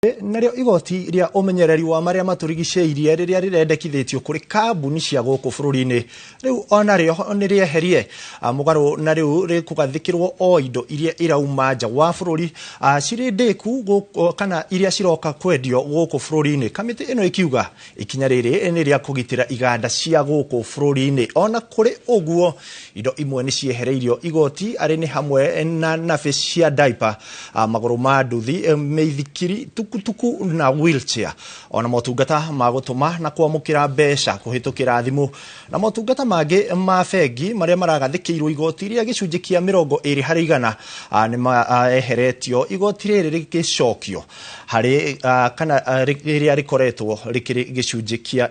Narĩo igoti rĩa ũmenyereri wa marĩa matũrigicĩirie rĩrĩa rĩrendekithĩtio kũrĩ kambuni cia gũkũ bũrũri-inĩ rĩu onarĩo nĩ rĩeherie. Mũgarũ na rĩu rĩkũgathĩkĩrwo o indo iria irauma nja wa bũrũri cirĩ ndĩku kana iria ciroka kwendio gũkũ bũrũri-inĩ. Kamĩtĩ ĩno ĩkiuga ikinya rĩrĩ nĩ rĩa kũgitĩra iganda cia gũkũ bũrũri-inĩ. Ona kũrĩ ũguo, indo imwe nĩ ciehereirio igoti, arĩ nĩ hamwe na nappy cia diaper, magũrũ ma nduthi, mĩithikiri, tukutuku na wheelchair, ona motungata ma gũtũma na kwamũkĩra mbeca kũhĩtũkĩra thimũ na motungata mangĩ ma bengi marĩa maragathĩkĩirwo igoti rĩa gĩcunjĩ kĩa 20% nĩ maeheretio, igoti rĩrĩ rĩgĩcokio harĩ kana rĩrĩa rĩkoretwo rĩkĩrĩ gĩcunjĩ kĩa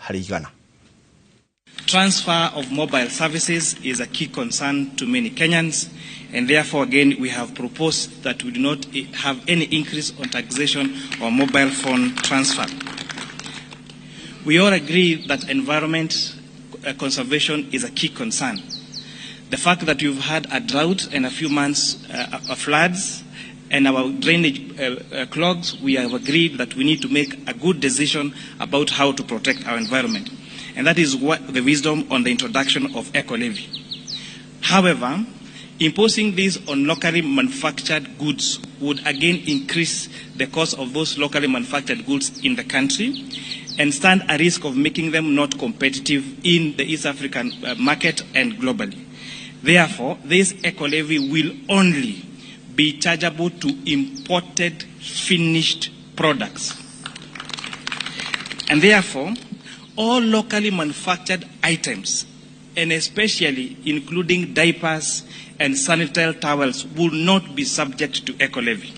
15%. Transfer of mobile services is a key concern to many Kenyans, and therefore, again, we have proposed that we do not have any increase on taxation on mobile phone transfer. We all agree that environment conservation is a key concern. The fact that we've had a drought and a few months of floods and our drainage clogs, we have agreed that we need to make a good decision about how to protect our environment. And that is what the wisdom on the introduction of eco levy. However, imposing this on locally manufactured goods would again increase the cost of those locally manufactured goods in the country and stand a risk of making them not competitive in the East African market and globally. Therefore, this eco levy will only be chargeable to imported finished products. And therefore, all locally manufactured items, and especially including diapers and sanitary towels, will not be subject to eco levy.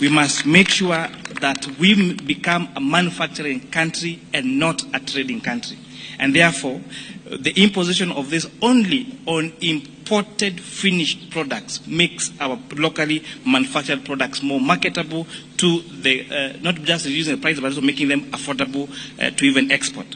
We must make sure that we become a manufacturing country and not a trading country. And therefore, the imposition of this only on imported finished products makes our locally manufactured products more marketable to the, not just reducing the price, but also making them affordable to even export.